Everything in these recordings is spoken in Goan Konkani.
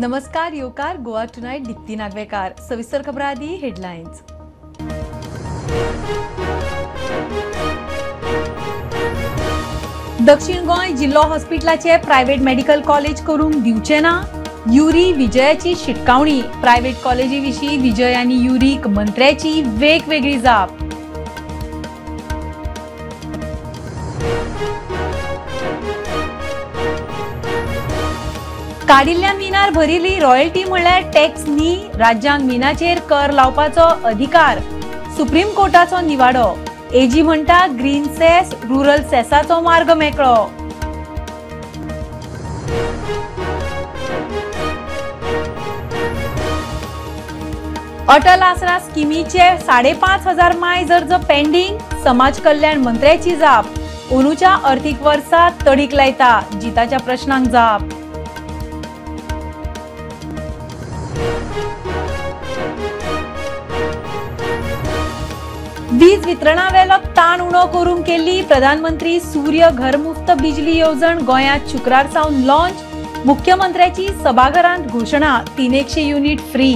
नमस्कार योकार गोवा टुनायट दीप्ती नागवेकार. सविस्तर खबरां आदी हेडलायन्स. दक्षिण गोंय जिल्हो हॉस्पिटलाचे प्रायव्हेट मेडिकल कॉलेज करूंक दिवचे ना, युरी विजयाची शिटकावणी. प्रायव्हेट कॉलेजी विशीं विजय आनी युरीक मंत्र्याची वेगवेगळी जाप. काडिल्ल्या मिनार भरिल्ली रॉयल्टी म्हणल्यार टॅक्स न्ही, राज्यांक मिनाचेर कर लावपाचो अधिकार, सुप्रीम कोर्टाचो निवाडो. एजी म्हणटा ग्रीन सेस रुरल सेसाचो मार्ग मेकळो. अटल आसरा स्किमीचे 5,500 मायज अर्ज पेंडींग, समाज कल्याण मंत्र्याची जाप. अंदूच्या अर्थीक वर्सात तडीक लायता, जिताच्या प्रश्नांक जाप. वीज वितरणावेलो ताण उणो करूंक केल्ली प्रधानमंत्री सूर्य घर मुफ्त बिजली येवजण गोंयांत शुक्रार सावन लॉन्च. मुख्यमंत्र्याची सभाघरांत घोशणा, 300 युनिट फ्री.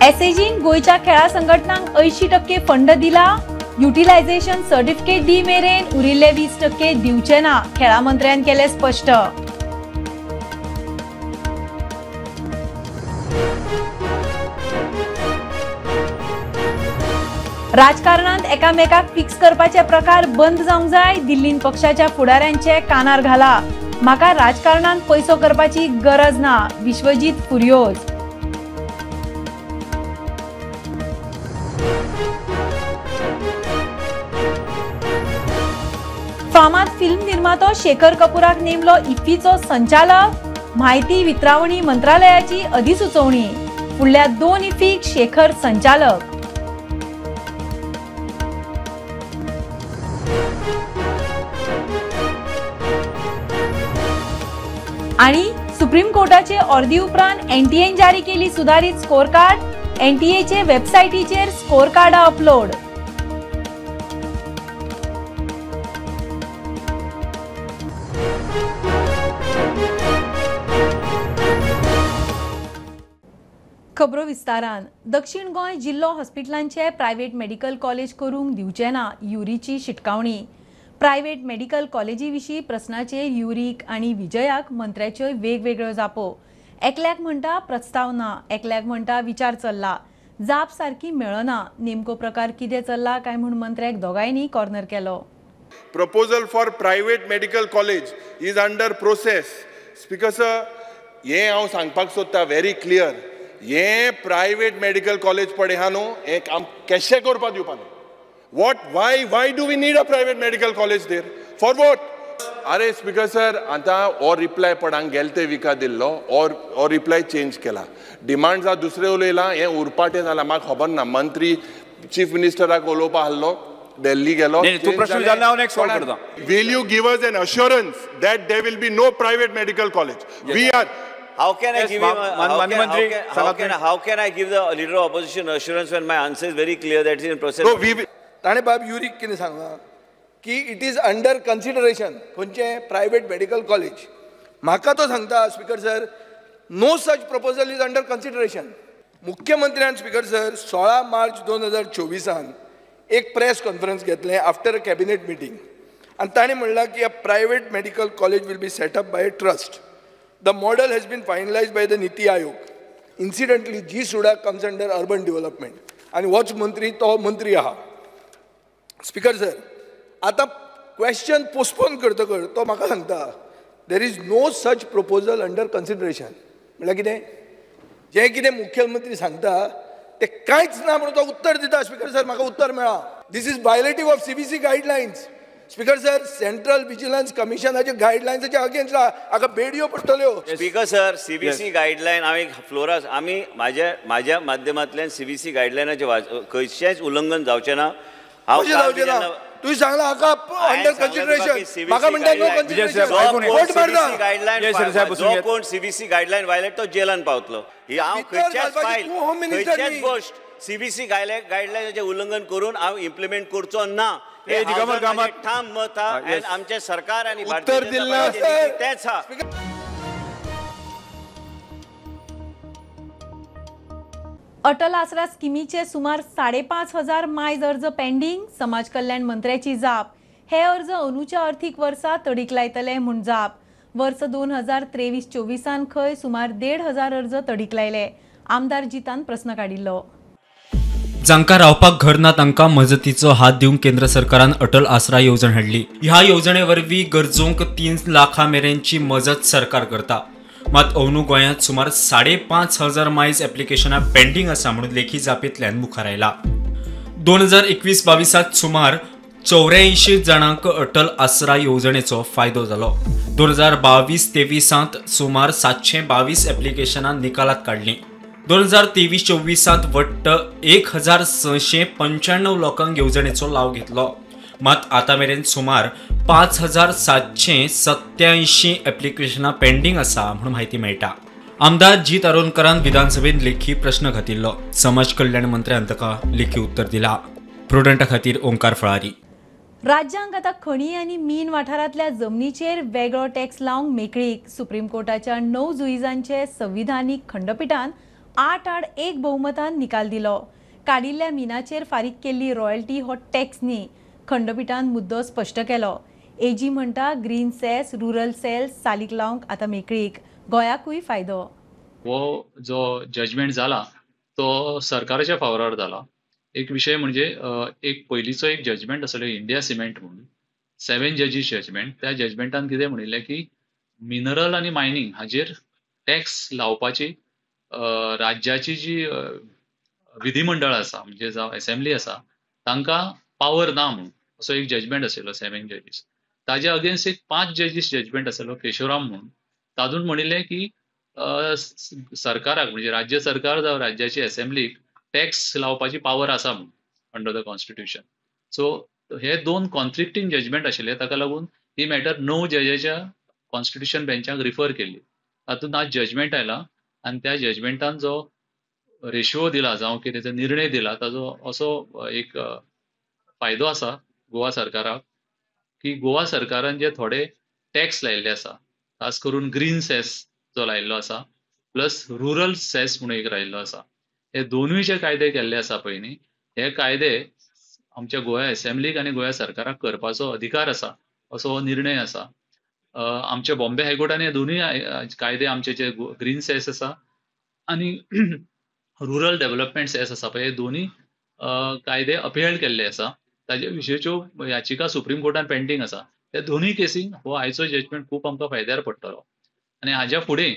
एसएजीन गोंयच्या खेळा संघटनांक 80% फंड दिला, युटिलायझेशन सर्टिफिकेट दी मेरेन उरिल्ले 20% दिवचे ना, खेळा मंत्र्यान केले स्पश्ट. राजकारणांत एकामेकाक फिक्स करपाचे प्रकार बंद जावंक जाय, दिल्लीन पक्षाच्या फुडाऱ्यांचे कानार घाला. म्हाका राजकारणांत पैसो करपाची गरज ना, विश्वजीत फुर्योज. फामाद फिल्म निर्मातो शेखर कपूराक नेमलो इफ्फीचो संचालक, म्हायती वितरावणी मंत्रालयाची अधिसुचोवणी. फुडल्या 2 इफ्फीक शेखर संचालक. आणि सुप्रीम कोर्टाचे ऑर्दी उपरांत एनटीएन जारी केली सुधारित स्कोर कार्ड, एनटीएचे वेबसायटीचेर स्कोर कार्ड अपलोड. खबरो विस्तारान. दक्षिण गोंय जिल्हो हॉस्पिटलांचे प्रायव्हेट मेडिकल कॉलेज करूंक दिवचे ना, युरीची शिटकावणी. प्रायव्हेट मेडिकल कॉलेजी विशीं प्रस्नाचेर युरीक आनी विजयाक मंत्र्याच्यो वेगवेगळ्यो जापो. एकल्याक म्हणटा प्रस्ताव ना, एकल्याक म्हणटा विचार चल्ला, जाप सारकी मेळना. नेमको प्रकार कितें चल्ला काय म्हूण मंत्र्याक दोगांयनी कॉर्नर केलो. Proposal for private medical college is under process. Speaker sir, हें हांव सांगपाक सोदता व्हेरी क्लियर, हें प्रायव्हेट मेडिकल कॉलेज पळय आहा न्हू, हें काम कशें करपाक दिवपा न्हू. What, why do we need a private medical college there? For what? अरे स्पीकर सर, आतां हो रिप्लाय पडांक गेले ते विका दिल्लो और रिप्लाय चेंज केला. डिमांड्स दुसरें उलयलां, हें उरपाटें जालां, म्हाका खबर ना. मंत्री चीफ मिनिस्टराक उलोवपा आहलो, दिल्ली गेलो. तूं प्रश्न विचारला, हांव नेक्स्ट कॉल करता. Will you give us an assurance that there will be no private medical college? We are How can I give him how can I give the leader of opposition assurance when my answer is very clear that is in process? No, we ताणें बाब युरीक कितें सांगलां की it is under consideration खंयचें प्रायव्हेट मेडिकल कॉलेज. म्हाका तो सांगता speaker sir, no such proposal is under consideration. मुख्यमंत्र्यान स्पीकर सर 16 मार्च 2024 एक प्रेस कॉन्फरन्स घेतलें आफ्टर अ कॅबिनेट मिटींग, आनी ताणें म्हणलां की a private medical college will be set up by a trust. The model has been finalised by the NITI Aayog. Incidentally G SUDA comes under urban development आनी होच मंत्री तो मंत्री आहा. स्पीकर सर, आतां क्वेश्चन पोस्टपोन करतकर तो म्हाका सांगता there is no such proposal under consideration. म्हणल्यार कितें, जें कितें मुख्यमंत्री सांगता तें कांयच ना म्हणून तो उत्तर दिता. स्पीकर सर, म्हाका उत्तर मेळ्ळां. This is violative of CVC guidelines. Speaker sir, central vigilance कमिशनाचे गायडलायन्साचे अगेन्स्ट हाका बेडयो पडटल्यो. स्पीकर सर, सीबीसी गायडलायन हांवें फ्लोरा आमी म्हाज्या माध्यमांतल्यान सीबीसी गायडलायनाचें खंयचेंच उल्लंघन जावचें ना. हांव तुवें सांगलां हाका अंडर कन्सिडरेशन, म्हाका म्हणटा नो कन्सिडरेशन. जो कोण सीबीसी गायडलायन वायलेट तो जेलान पावतलो. ही हांव खंयच्याच फायल, खंयच्याच गोश्ट सीबीसी गायडलायनाचें उल्लंघन करून हांव इम्प्लिमेंट करचो ना, हे ठाम मत आहा. आमचें सरकार आनी भारतीय जनता पार्टीचें तेंच आहा. अटल आसरा स्किमीचे सुमार 5,500 मायज अर्ज पेंडींग. समाज कल्याण मंत्र्याची जाप. हे अर्ज अंदूच्या अर्थीक वर्सा तडीक लायतले म्हूण जाप. वर्स 2023-24 खंय सुमार 1,500 अर्ज तडीक लायले. आमदार जितान प्रस्न काडिल्लो. जांकां रावपाक घर ना तांकां मजतीचो हात दिवंक केंद्र सरकारान अटल आसरा येवजण हाडली. ह्या येवजणे वरवीं गरजूंक 3 लाखां मेरेनची मजत सरकार करता. मात अंदू गोंयांत सुमार 5,500 मायज एप्लिकेशनां पेंडींग आसा म्हणून लेखी जापेंतल्यान मुखार आयला. 2021-22 सुमार 84 जाणांक अटल आसरा येवजणेचो फायदो जालो. 2022-23 सुमार 722 एप्लिकेशनां निकालात काडलीं. 2023-24 वट्ट 1695 लोकांक येवजणेचो लाव घेतलो. मात आतां मेरेन सुमार 5787 एप्लिकेशनां पेंडींग आसा म्हणून म्हायती मेळटा. आमदार जीत आरोलकरान विधानसभेत लेखी प्रश्न घातिल्लो. समाज कल्याण मंत्र्यान ताका लेखी उत्तर दिला. प्रुडंटा खातीर ओंकार फळारी. राज्यांक आतां खणी आनी मीन वाठारांतल्या जमनीचेर वेगळो टॅक्स लावंक मेकळीक. सुप्रीम कोर्टाच्या 9 जुईजांचे संविधानीक खंडपिठान 8-1 बहुमतान निकाल दिलो. काडिल्ल्या मिनाचेर फारीक केल्ली रॉयल्टी हो टॅक्स न्ही. खंडपिठान मुद्दो स्पश्ट केलो. एजी म्हणटा ग्रीन सेस, रुरल सेल्स चालीक लावंक आतां मेकळीक. गोंयाकूय फायदो. हो जो जजमेंट जाला तो सरकाराच्या फावरार जाला. एक विशय म्हणजे एक पयलींचो एक जजमेंट आसलो इंडिया सिमेंट म्हणून 7 जजीस जजमेंट. त्या जजमेंटान कितें म्हणिल्लें की मिनरल आनी मायनींग हाजेर टॅक्स लावपाची राज्याची जी विधिमंडळ आसा म्हणजे जावं एसेंब्ली आसा तांकां पावर ना म्हणून असो एक जजमेंट आशिल्लो 7 जजीस. ताज्या अगेन्स्ट एक 5 जजीस जजमेंट आशिल्लो केशवराम म्हणून. तातूंत म्हणिल्लें की सरकाराक म्हणजे राज्य सरकार जावं राज्याची एसेंब्लीक टॅक्स लावपाची पावर आसा म्हणून अंडर the constitution. सो हे 2 कॉन्फ्लिक्टींग जजमेंट आशिल्ले, ताका लागून ही मॅटर 9 जजाच्या कॉन्स्टिट्युशन बेंचाक रिफर केल्ली. तातूंत आज जजमेंट आयला आनी त्या जजमेंटान जो रेशियो दिला जावं कितें निर्णय दिला ताजो असो एक फायदो आसा गोवा सरकाराक की गोवा सरकारान जे थोडे टॅक्स लायिल्ले आसा खास करून ग्रीन सेस जो लायिल्लो आसा प्लस रुरल सेस म्हणून एक लायिल्लो आसा, हे दोनूय जे कायदे केल्ले आसा पळय न्ही, हे कायदे आमच्या गोवा एसेंब्लीक आनी गोवा सरकाराक करपाचो अधिकार आसा असो हो निर्णय आसा. आमच्या बॉम्बे हायकोर्टान हे दोनूय कायदे आमचे जे ग्रीन सेस आसा आनी रुरल डेव्हलपमेंट सेस आसा पळय हे दोनूय कायदे अपहेल्ड केल्ले आसा. ताजे विशयच्यो याचिका सुप्रीम कोर्टान पेंडींग आसा. त्या दोनूय केसींक हो आयचो जजमेंट खूब आमकां फायद्यार पडटलो. आनी हाज्या फुडें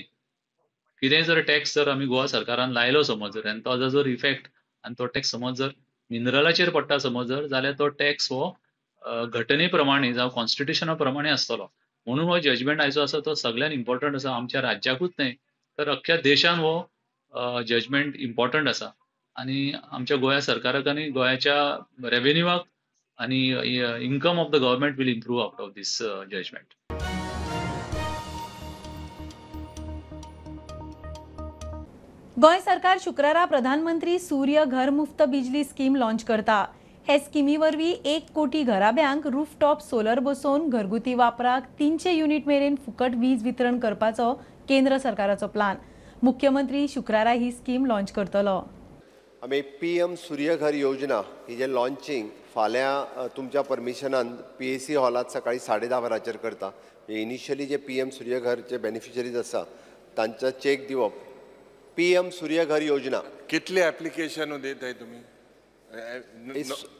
कितेंय जर टॅक्स जर आमी गोवा सरकारान लायलो समज जर आनी तो जर इफेक्ट आनी तो टॅक्स समज जर मिनरलाचेर पडटा समज जर जाल्यार तो टॅक्स हो घटने प्रमाणे जावं कॉन्स्टिट्युशना प्रमाणे आसतलो. म्हणून हो जजमेंट आयचो आसा तो सगळ्यान इम्पॉर्टंट आसा, आमच्या राज्याकूच न्हय तर अख्ख्या देशान हो जजमेंट इम्पॉर्टंट आसा. आनी आमच्या गोंया सरकाराक आनी गोंयाच्या रेवेन्यूआक आनी income of the government will improve out of this judgement. Goa सरकार शुक्रारा प्रधानमंत्री सूर्य घर मुफ्त बिजली स्कीम लॉन्च करता. हे स्किमी वरवीं 1 कोटी घराब्यांक रूफटॉप सोलर बसोवन घरगुती वापराक 300 युनिट मेरेन फुकट वीज वितरण करपाचो केंद्र सरकाराचो प्लान. मुख्यमंत्री शुक्रारा ही स्कीम लॉन्च करतलो. आमी PM Surya Ghar योजना ही जे लॉन्चिंग फाल्यां तुमच्या परमिशनान PAC हॉलात सकाळी 10:30 वरांचेर करता. इनिशियली जे PM सूर्यघरचे बेनिफिशरीज आसा तांचा चेक दिवप. PM Surya Ghar योजना कितले एप्लिकेशन देताय तुमी?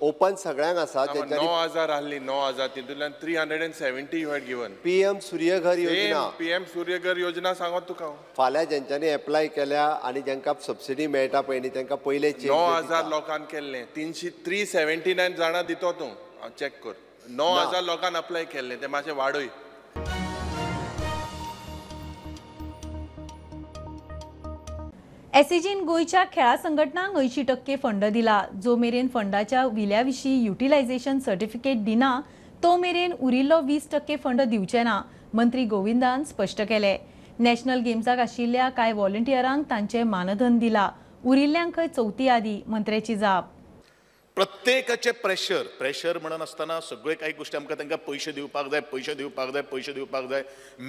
ओपन सगळ्यांक आसा. 9,000 आहली, 9,000 तितूंतल्यान 370 you had given. PM Surya Ghar योजना, PM Surya Ghar योजना सांगत तुका फाल्यां जेंच्यांनी एप्लाय केल्या आनी जेंकां सबसिडी मेळटा पळय न्ही तेंकां पयले चेक 9,000 लोकांक केल्ले 379 जाणां दितो तूं, चॅक कर. 9,000 लोकांक अप्लाय केल्ले ते मातशें वाडय. एसएजीन गोंयच्या खेळा संघटनांक 80% फंड दिला. जो मेरेन फंडाच्या विल्या विशीं युटिलायझेशन सर्टिफिकेट दिना तो मेरेन उरिल्लो 20% फंड दिवचे ना, मंत्री गोविंदान स्पश्ट केले. नॅशनल गेम्साक आशिल्ल्या कांय व्हॉलंटियरांक तांचे मानधन दिला. उरिल्ल्यांक खंय चवथी आदी मंत्र्याची जाप. प्रत्येकाचे प्रेशर प्रेशर म्हणून आसतना सगळे काही गोष्टी आमकां तांकां पयशे दिवपाक जाय, पयशे दिवपाक जाय, पयशे दिवपाक जाय.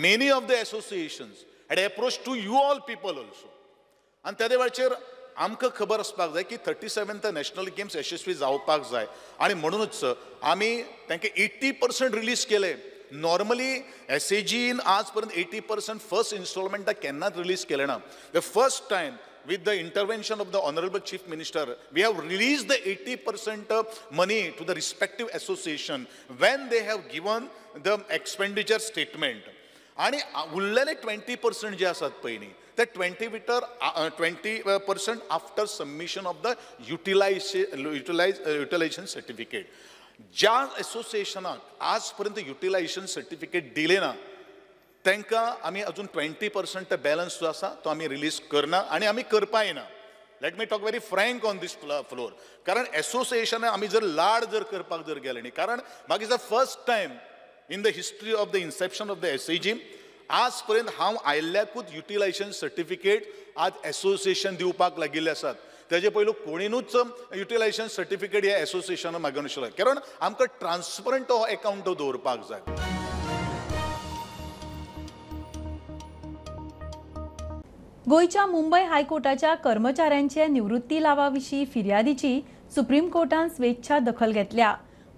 Many of the associations had approach to you all people also. आनी त्या वेळाचेर आमकां खबर आसपाक जाय की 37th national games यशस्वी जावपाक जाय आनी म्हणूनच आमी तांकां 80% रिलीज केले. नॉर्मली एसएजीन आज पर्यंत 80% फर्स्ट इन्स्टॉलमेंटाक केन्नाच रिलीज केलें ना. The first time with the intervention of the Honorable Chief Minister, we have released the 80% money to the respective association when they have given the expenditure statement. आणि उरलेले 20% जे आसात पळय न्ही, ते 20% after submission of the utilization certificate. ज्या एसोसिएशनाक आज पर्यंत युटिलायझेशन सर्टिफिकेट दिलें ना तांकां आमी अजून 20% बॅलन्स जो आसा तो आमी रिलीज करना आनी आमी करपाय ना. Let me talk very frank on this floor. कारण एसोसिएशनाक आमी जर लाड जर करपाक जर गेले न्ही, कारण मागीर जर first time in the history of the inception of the SAG आज पर्यंत हांव आयिल्ल्याकूच युटिलायझेशन सर्टिफिकेट आज एसोसिएशन दिवपाक लागिल्ले आसात. तेजे पयलू कोणीनूच युटिलायझेशन सर्टिफिकेट ह्या एसोसिएशनाक मागून नाशिल्लें, कारण आमकां ट्रान्सपरंट हो एकावंट दवरपाक जाय. गोंयच्या मुंबय हायकोर्टाच्या कर्मचाऱ्यांचे निवृत्ती लावा विशीं फिर्यादीची सुप्रीम कोर्टान स्वेच्छा दखल घेतल्या.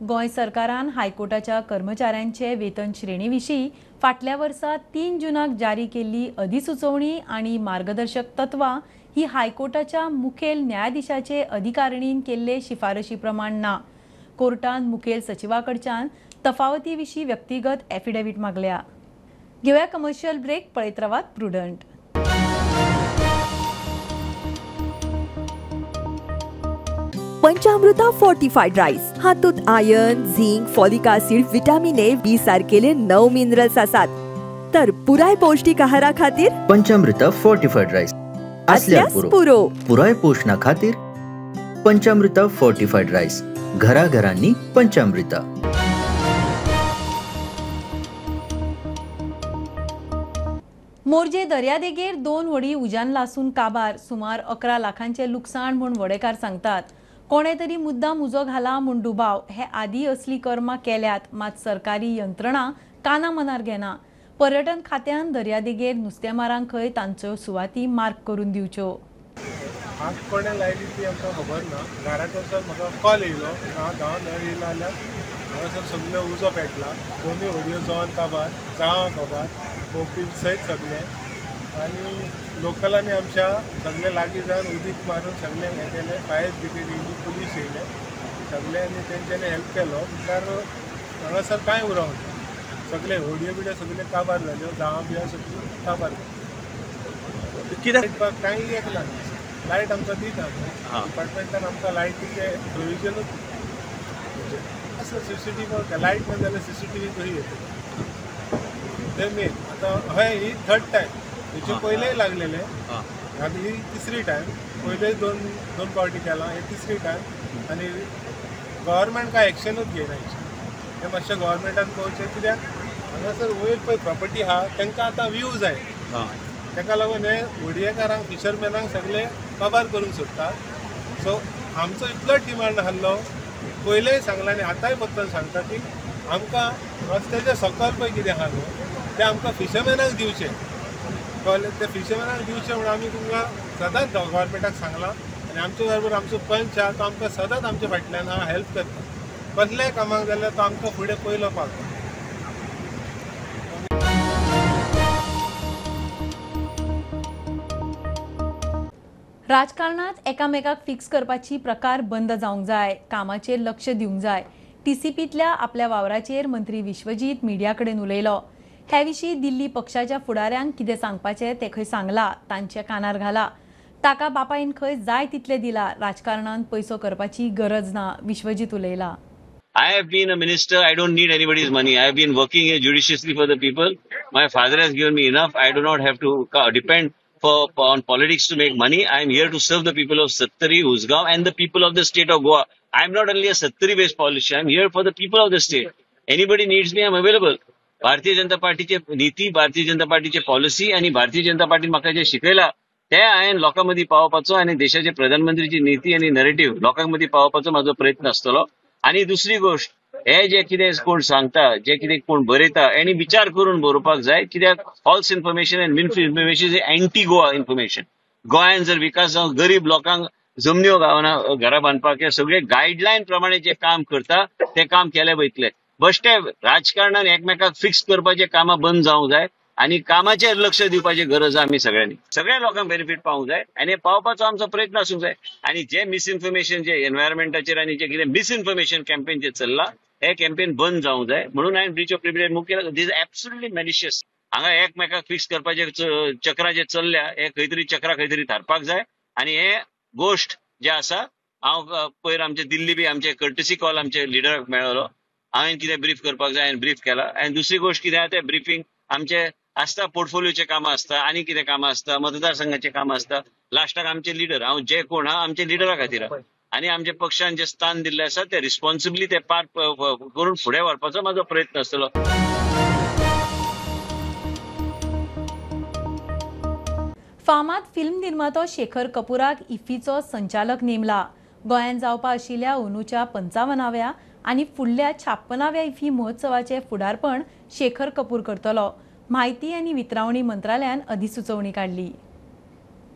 गोंय सरकारान हायकोर्टाच्या कर्मचाऱ्यांचे वेतन श्रेणी विशीं फाटल्या वर्सा 3 जूनाक जारी केल्ली अधिसुचोवणी आनी मार्गदर्शक तत्वां ही हायकोर्टाच्या मुखेल न्यायाधीशाचे अधिकारिणीन केल्ले शिफारशी प्रमाण ना. कोर्टान मुखेल सचिवा कडच्यान तफावती विशीं व्यक्तिगत एफिडेवीट मागल्या. घेवया कमर्शियल ब्रेक, पळयत रावात प्रुडंट. पंचामृता फोर्टिफाईड राईस हातूंत iron, zinc, folic acid, vitamin A, B सारकेले 9 minerals आसात. तर पुराय पौष्टिक आहारा खातीर पंचामृता फोर्टिफाईड राईस असल्यार पुरो. पुराय पोषणा खातीर पंचामृता फोर्टिफाईड राईस, घराघरांनी पंचामृता. मोरजे दर्यादेगेर 2 व्हडी उज्यान लासून काबार, सुमार 11 लाखांचे लुकसाण म्हूण व्हडेकार सांगतात. कोणे तरी मुद्दाम उजो घाला म्हूण दुबाव. हे आदी असली कर्मां केल्यात, मात सरकारी यंत्रणा काना मनार घेना. पर्यटन खात्यान दर्यादेगेर नुस्तेमारांक खंय तांच्यो सुवाती मार्क करून दिवच्यो. आग कोणें लायली ती आमकां खबर ना. घरा कडसून म्हाका कॉल येयलो, हांव धांवन येयलो जाल्यार हांगासर सगळें उजो पेटला, दोनूय व्हडयो जळोन काबार, जाळां काबार, मोपी सयत सगळें. आनी लोकलांनी आमच्या सगळे लागीं जावन उदीक मारून सगळें हें केलें. फायर ब्रिगेड येयली, पुलीस येयले, सगळ्यांनी तेंच्यांनी हेल्प केलो. म्हणल्यार हांगासर कांय उरोंक ना, सगळे होडयो बिडयो सगळे काबार जाल्यो, जाळां बिळां सगळीं काबार जाल्यो. कित्याक कांय एक ना, लायट आमकां दिना डिपार्टमेंटान, आमकां लायटीचें प्रोविजनूच आसा. सीसीटीव्ही लायट ना जाल्यार सीसीटीव्ही खंय येतली तें मेन. आतां हय ही थर्ड टायम, हेचे पयलेय लागलेले, आतां ही तिसरी टायम. पयले दोन पावटी केला, हे तिसरी टायम. आनी गव्हर्मेंट कांय एक्शनूच घेयना हेचेर. हें मातशें गव्हर्मेंटान पळोवचें, कित्याक हांगासर वयर पळय प्रॉपर्टी आहा तांकां आतां व्यू जाय, ताका लागून हे व्हडयेकारांक फिशरमॅनांक सगळे काबार करूंक सोदतात. सो आमचो इतलो डिमांड आहलो, पयलेय सांगलां आनी आतांय परतून सांगता की आमकां रस्त्याचे सकयल पळय कितें आहा न्हू तें आमकां फिशरमॅनांक दिवचें, कळ्ळें? ते फिशरमॅनांक दिवचें म्हणून आमी तुमकां सदांच गव्हर्मेंटाक सांगलां. आनी आमचे बरोबर आमचो पंच आहा तो आमकां सदांच आमच्या फाटल्यान आहा, हेल्प करता. कसल्याय कामाक जाल्यार तो आमकां फुडें पयलो पावता. राजकारणात एकामेकाक फिक्स करपाची प्रकार बंद जावंक जाय, कामाचेर लक्ष दिवंक जाय. टीसीपींतल्या आपल्या वावराचेर मंत्री विश्वजीत मिडिया कडेन उलयलो. हे विशीं दिल्ली पक्षाच्या फुडाऱ्यांक कितें सांगपाचें तें खंय सांगला, तांच्या कानार घाला. ताका बापायन खंय जाय तितलें दिला, राजकारणान पयसो करपाची गरज ना, Vishwajit उलयला. I have been a minister. I don't need anybody's money. I have been working here judiciously for the people. My father has given me enough. I do not have to depend on politics to make money. I am here to serve the people of Sattari, Usgaon and the people of the state of Goa. I am not only a Sattari-based politician. I am here for the people of the state. Anybody needs me, I am available. Bharatiya Janata पार्टीचे नीती, भारतीय जनता पार्टीचे पॉलिसी आणि भारतीय जनता पार्टी म्हाका जे शिकयला ते हांवें लोकां मदीं पावोवपाचो आनी देशाचे प्रधानमंत्रीची नीती आनी नरेटीव लोकां मदीं पावोवपाचो म्हाजो प्रयत्न आसतलो. आनी दुसरी गोश्ट, हे जे कितें कोण सांगता, जे कितें कोण बरयता, आनी विचार करून बरोवपाक जाय, कित्याक false information and misinformation is anti Goa information. गोंयान जर विकास जावन गरीब लोकांक जमन्यो गावना, घरां बांदपाक, हे सगळे गायडलायन प्रमाणे जे काम करता ते काम केले वयतले. बश्टे राजकारणान एकमेकाक फिक्स करपाचे कामां बंद जावंक जाय आनी कामाचेर लक्ष दिवपाची गरज आमी सगळ्यांनी, सगळ्या लोकांक बेनिफीट पावूंक जाय आनी पावपाचो आमचो प्रयत्न आसूंक जाय. आनी जे मिसइन्फॉर्मेशन जे एनवायरमेंटाचेर आनी जे कितें मिसइन्फॉर्मेशन कॅम्पेन जे चल्ला हे कॅम्पेन बंद जावंक जाय. म्हणून हांवें ब्रीच ऑफ प्रिविलेज मूव केला. This is absolutely malicious. हांगा एकमेकाक फिक्स करपाचे चक्रां जे चल्ल्या हे खंय तरी चक्रां खंय तरी थारपाक जाय. आनी हे गोश्ट जे आसा, हांव पयर आमचे दिल्ली बी आमचे कर्टसी कॉल आमचे लिडराक मेळ्ळो, हांवें कितें ब्रीफ करपाक जाय हांवें ब्रीफ केला. आनी दुसरी गोश्ट कितें आहा, ते ब्रिफींग आमचे आसता, पोर्टफोलियोचे कामां आसता, आनी कितें कामां आसता, मतदारसंघाचे कामां आसता. लास्टाक आमचे लिडर, हांव जे कोण आहा आमचे लिडरा खातीर आहा आनी आमच्या पक्षान जे स्थान दिल्लें आसा ते रिस्पॉन्सिबली ते पार करून फुडें व्हरपाचो म्हाजो प्रयत्न आसतलो. फामाद फिल्म निर्मातो शेखर कपूराक इफ्फीचो संचालक नेमला. गोंयांत जावपा आशिल्ल्या अंदूच्या 55व्या आनी फुडल्या 56व्या इफ्फी महोत्सवाचे फुडारपण शेखर कपूर करतलो. म्हायती आनी वितरावणी मंत्रालयान अधिसुचोवणी काडली.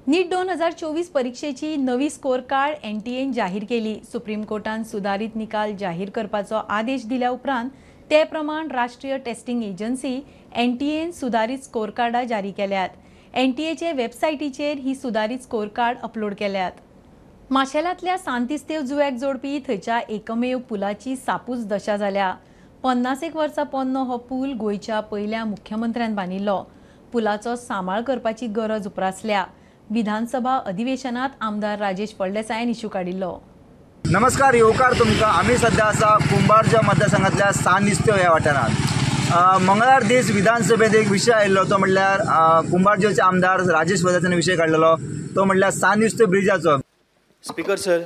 नीट 2024 परिक्षेची नवी स्कोर कार्ड एनटीएन जाहीर केली. सुप्रीम कोर्टान सुदारीत निकाल जाहीर करपाचो आदेश दिल्या उपरांत ते प्रमाण राष्ट्रीय टेस्टिंग एजन्सी एनटीएन सुदारीत स्कोर कार्डां जारी केल्यात. एनटीएचे वेबसायटीचेर ही सुदारीत स्कोर कार्ड अपलोड केल्यात. माशेलांतल्या सांतिस्तेव जुव्याक जोडपी थंयच्या एकमेव पुलाची सापूच दशा जाल्या. 50 वर्सां पोन्नो हो पूल गोंयच्या पयल्या मुख्यमंत्र्यान बांदिल्लो. पुलाचो सांबाळ करपाची गरज उप्रासल्या. विधानसभा अधिवेशनात आमदार राजेश फळदेसायान इश्यू काडिल्लो. नमस्कार, येवकार तुमकां. आमी सध्या आसा कुंभारच्या मतदारसंघांतल्या सांतिस्तेव ह्या वाठारांत. मंगळार दीस विधानसभेत एक विशय आयिल्लो, तो म्हणल्यार कुंभारजेचे आमदार राजेश फळदेसायान विशय काडलेलो, तो म्हणल्यार सांतिस्तेव ब्रिजाचो. स्पीकर सर,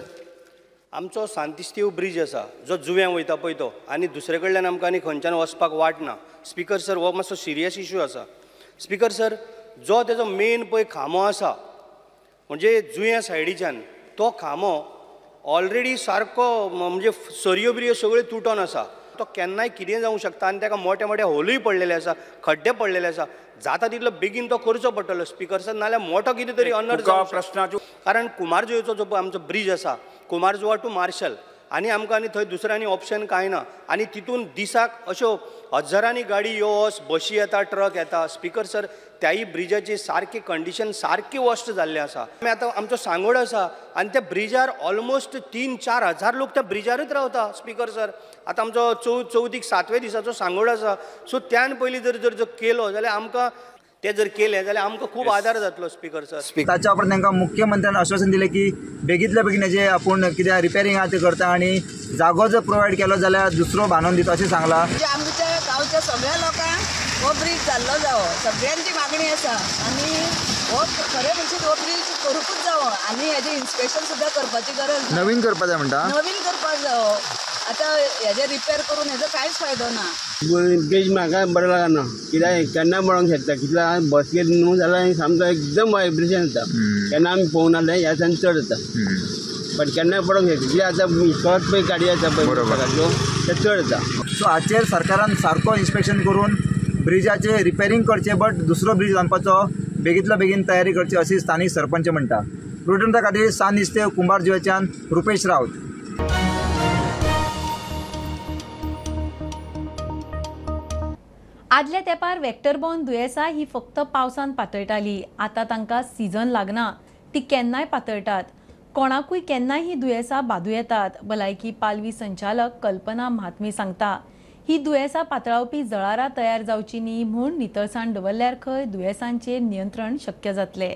आमचो सांतिस्तेव ब्रीज आसा जो जुव्यां वयता पळय तो, आनी दुसरे कडल्यान आमकां आनी खंयच्यान वचपाक वाट ना. स्पीकर सर, हो मातसो सिरियस इशू आसा. स्पीकर सर, जो तेजो मेन पळय खांबो आसा म्हणजे जुंया सायडीच्यान, तो खांबो ऑलरेडी सारको म्हणजे सरयो बिरयो सगळ्यो तुटोन आसा. तो केन्नाय कितें जावंक शकता आनी ताका मोठे मोठे होलूय पडलेले आसा, खड्डे पडलेले आसा. जाता तितलो बेगीन तो करचो पडटलो स्पीकर सर, नाल्यार मोठो कितें तरी अनर्थ जावंक शकता. कारण कुमारजुवेचो जो आमचो ब्रीज आसा, कुमारजुवा टू मार्शल, आनी आमकां आनी थंय दुसरें आनी ऑप्शन कांय ना. आनी तितून दिसाक अश्यो हजारांनी गाडी यो वच, बशी येता, ट्रक येता. स्पीकर सर, त्याय ब्रिजाची सारकी कंडिशन सारकी वर्स्ट जाल्ली आसा. आमी आतां आमचो सांगोड आसा आनी त्या ब्रिजार ऑलमोस्ट 3-4 हजार लोक त्या ब्रिजारूच रावता. स्पीकर सर, आतां आमचो चवथीक 7व्या दिसाचो सांगोड आसा. सो त्यान पयलीं जर जर केलो जाल्यार आमकां ते जर केले जाल्यार आमकां खूब आदार जातलो स्पीकर सर. ताच्या उपरांत तांकां मुख्यमंत्र्यान आश्वासन दिलें की बेगींतल्या बेगीन हेजें आपूण कितें रिपेरींग आहा तें करता आनी जागो जर प्रोवायड केलो जाल्यार दुसरो बांदून दिता अशें सांगलां. आमच्या गांवच्या सगळ्या लोकांक हो ब्रीज जाल्लो जावो, सगळ्यांची मागणी आसा आनी हो खरें म्हणजे हो ब्रीज करूंकूच जावो आनी हेजें इन्स्पेक्शन सुद्दां करपाची गरज ना. नवीन करपाक जाय म्हणटा, नवीन करपाक जावो. आतां हेजें रिपेर करून हेजो कांयच फायदो ना. ब्रीज म्हाका बरें लागना, कित्याक केन्ना पडोंक शकता, कितल्या बस गेली न्हू जाल्यार सामको एकदम वायब्रेशन जाता. केन्ना आमी पळोवना जाल्यार ह्या दिसान चड जाता, बट केन्ना पडोंक शकता. कित्याक आतां कळत पळय गाडी आसा पळय ते चड जाता. सो हाचेर सरकारान सारको इन्स्पेक्शन करून ब्रिजाचें रिपेरींग करचें, बट दुसरो ब्रीज बांदपाचो बेगींतल्या बेगीन तयारी करची अशी स्थानीक सरपंच म्हणटा. प्रुडंटा खातीर सांतिस्तेव कुंभारजुवेच्यान रुपेश राऊत. आदल्या तेंपार वेक्टरबॉर्न दुयेंसां ही फक्त पावसान पातळटाली. आतां तांकां सीजन लागना, ती केन्नाय पातळटात. कोणाकूय केन्नाय ही दुयेंसां बादू येतात. भलायकी पालवी संचालक कल्पना महात्मे सांगता, ही दुयेंसां पातळावपी जळारां तयार जावची न्ही म्हूण नितळसाण दवरल्यार खंय दुयेंसांचेर नियंत्रण शक्य जातलें.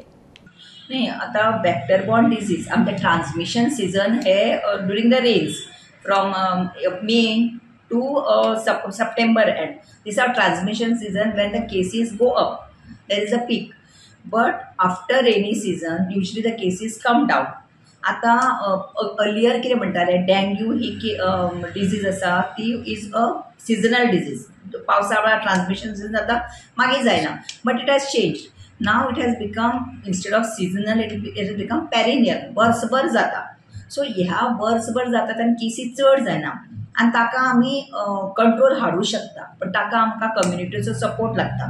न्ही, आतां वेक्टरबॉर्न डिजीज आमचें ट्रान्समिशन सिजन हे during the rains from May to September end. These are transmission season when the cases go up. There is a peak. But after rainy season, usually the cases come down. आता अर्लियर कितें म्हणटाले, डेंग्यू ही डिजीज आसा ती is a seasonal disease. पावसा वेळार ट्रान्समिशन सिजन जाता, मागीर जायना. But it has change. Now it has become instead of seasonal it has become perennial, वर्सभर जाता. सो ह्या वर्सभर जाता आनी केसी चड जायना आनी ताका आमी कंट्रोल हाडूं शकता, पण ताका आमकां कम्युनिटीचो सपोर्ट लागता.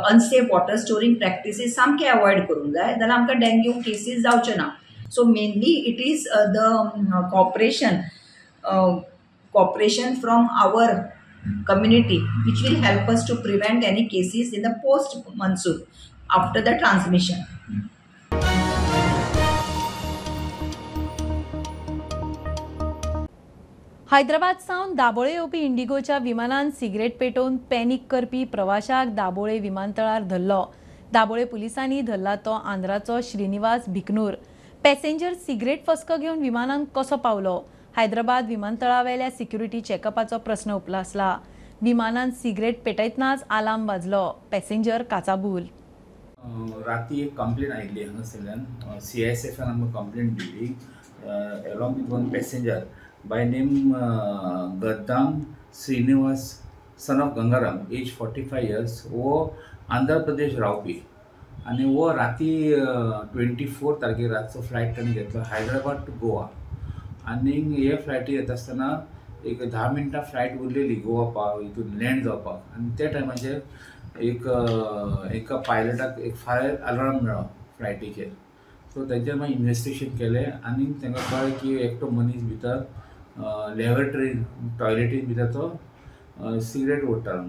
अनसेफ वॉटर स्टोरींग प्रॅक्टिसीस सामके अवॉयड करूंक जाय जाल्यार आमकां डेंग्यू केसीस जावच्यो ना. So mainly it is the cooperation from our community which will help us to prevent any cases in the post monsoon after the transmission. Hyderabad सावन दाबोळे येवपी इंडिगोच्या विमानान सिगरेट पेटोवन पॅनिक करपी प्रवाशाक दाबोळे विमानतळार धरलो. दाबोळे पुलिसांनी धरला तो आंध्राचो श्रीनिवास भिकनूर. पॅसेंजर सिगरेट फस्क घेवन विमानान कसो पावलो? हैदराबाद विमानतळावेल्या सिक्युरिटी चेकअपाचो प्रस्न उपलासला. विमानान सिगरेट पेटयतनाच आलार्म वाजलो. पॅसेंजर काचाबूल. राती एक कंप्लेन आयिल्ली हांगासरल्यान CISFान आमकां कंप्लेन दिली along with one passenger by name Gaddam Srinivas son of Gangaram, age 45 years, वो आंध्र प्रदेश रावपी आनी वो राती 24 तारखेर रातचो फ्लायट ताणें घेतलो हैदराबाद टू गोवा. आनी हे फ्लायटी येता आसतना एक 10 मिनटां फ्लायट उरलेली गोवा पाव हितून लँड जावपाक आनी त्या टायमाचेर एक एका पायलटाक एक फायर अलार्म मेळ्ळो फ्लायटीचेर. सो तेंचेर मागीर इन्वेस्टिगेशन केलें आनी तांकां कळ्ळें की एकटो मनीस भितर लॅबोरेटरी टॉयलेटीन भितर तो सिगरेट ओडटालो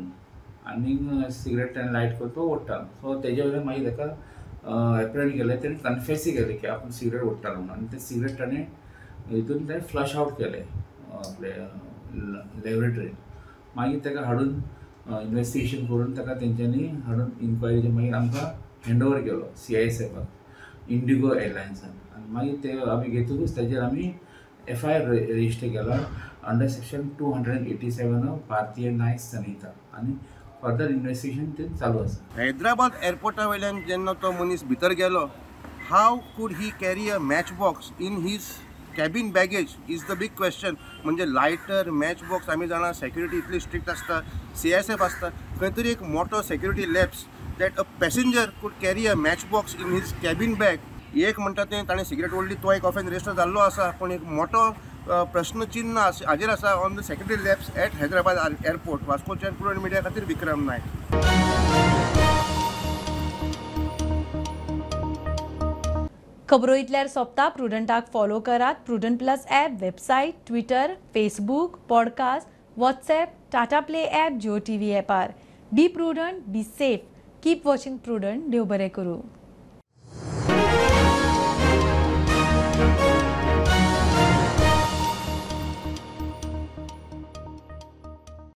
आनी सिगरेट ताणें लायट करून तो ओडटालो. सो तेजे वयल्यान मागीर ताका एप्रेंट केलें, तेणें कन्फेसूय केलें की आपूण सिगरेट ओडटालो म्हणून आनी तें सिगरेट ताणें हितून तें फ्लश आवट केलें आपले लॅबोरेटरीन. मागीर ताका हाडून इन्वेस्टिगेशन करून ताका तेंच्यांनी हाडून इन्क्वायरीचे मागीर आमकां हँड ओवर केलो CISFाक इंडिगो एअरलायन्सान. आनी मागीर ते आमी घेतकूच ताजेर आमी FIR register केला अंडर सेक्शन 287 ऑफ भारतीय न्याय संहिता आनी फर्दर इन्वेस्टिगेशन ते चालू आसा. हैदराबाद एअरपोर्टा वयल्यान जेन्ना तो मनीस भितर गेलो, how could he carry a match box in his cabin baggage is the big question. म्हणजे लायटर, मॅच बॉक्स आमी जाणा सेक्युरिटी इतली स्ट्रिक्ट आसता, CISF आसता, खंय तरी एक मोठो security lapse that a passenger could carry a match box in his cabin bag. एक म्हणटा तें ताणें सिगरेट ओडली तो एक ऑफेन्स रजिस्टर जाल्लो आसा, पूण एक मोठो प्रश्नचिन्ह हाजेर आसा on the security lapse at Hyderabad airport. वास्कोच्यान prudent media खातीर विक्रम नायक. खबरो इतल्यार सोंपता. प्रुडंटाक फॉलो करात. Prudent plus app, website, Twitter, Facebook, podcast, WhatsApp, Tata Play app, Jio TV ॲपार. Be prudent, be safe, keep watching Prudent. देव बरें करूं.